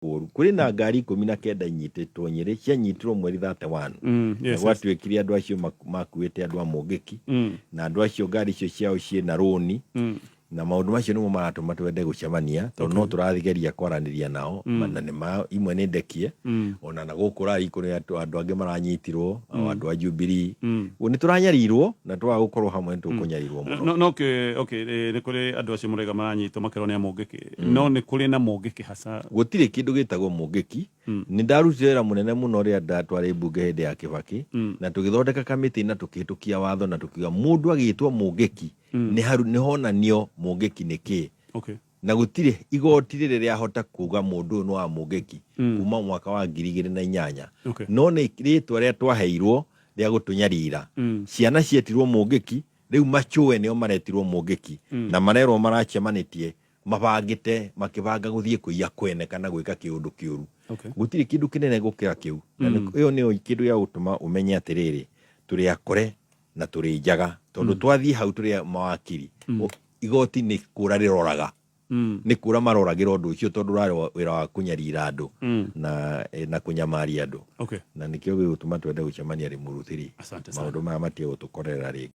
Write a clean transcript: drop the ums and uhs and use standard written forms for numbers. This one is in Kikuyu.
Kũũru. Kũrĩ na ngari 19 inyitĩtwo Nyĩrĩ, cianyitirwo mweri 31. Na gwatuĩkire andũ acio makuĩte andũ a Mũngĩki, na andũ acio ngari icio ciao ciĩ na rũni, na maũndũ macio nĩmo maratũma twende gũcemania, tondũ no tũrageria kwaranĩria nao, na nĩ ma, imwe nĩ ndekie, ona na gũkũ rari kũrĩ andũ angĩ maranyitirwo, o andũ a Jubilee. Ũguo nĩ tũranyarirwo, na twaga gũkorwo hamwe nĩ tũkũnyarirwo mũno. No, no, okay, okay, nĩ kũrĩ andũ acio mũraiga maranyitwo makerwo nĩ a Mũngĩkĩ. No nĩ kũrĩ na Mũngĩkĩ haca? Gũtirĩ kĩndũ gĩtagwo Mũngĩki. Nĩ ndarutire wĩra mũnene mũno rĩrĩa twarĩ mbunge hĩndĩ ya Kĩbakĩ, na tũgĩthondeka kamĩtĩ na tũkĩhĩtũkia watho na tũkiuga mũndũ agĩtwo Mũngĩki nĩ haru, nĩ honanio Mũngĩki nĩ kĩĩ. Na gũtirĩ igoti rĩrĩ rĩahota kuga mũndũ ũyũ nĩ wa Mũngĩki kuma mwaka wa 2008. No nĩ rĩtwa rĩrĩa twaheirwo rĩa gũtũnyarira. Ciana cietirwo Mũngĩki, rĩu machũe nĩo maretirwo Mũngĩki, na marerwo maracemanĩtie mabangĩte, makĩbanga gũthiĩ kũiya kwene kana gwĩka kĩũndũ kĩũru. Gũtirĩ kĩndũ kĩnene gũkĩra kĩu. Na ĩyo nĩyo kĩndũ gĩa gũtũma ũmenye atĩrĩrĩ, tũrĩ akore na tũrĩ njaga, tondũ twathiĩ hau tũrĩ mawakiri, igoti nĩ kũra rĩroraga. Nĩ kũra maroragĩra ũndũ ũcio, tondũ ũrarĩ wĩra wa kũnyarira andũ na kũnyamaria andũ. Na nĩkĩo gĩgũtũma twende gũcemania Limuru 3. Asante sana. Maũndũ maya matige gũtũkorerera rĩngĩ.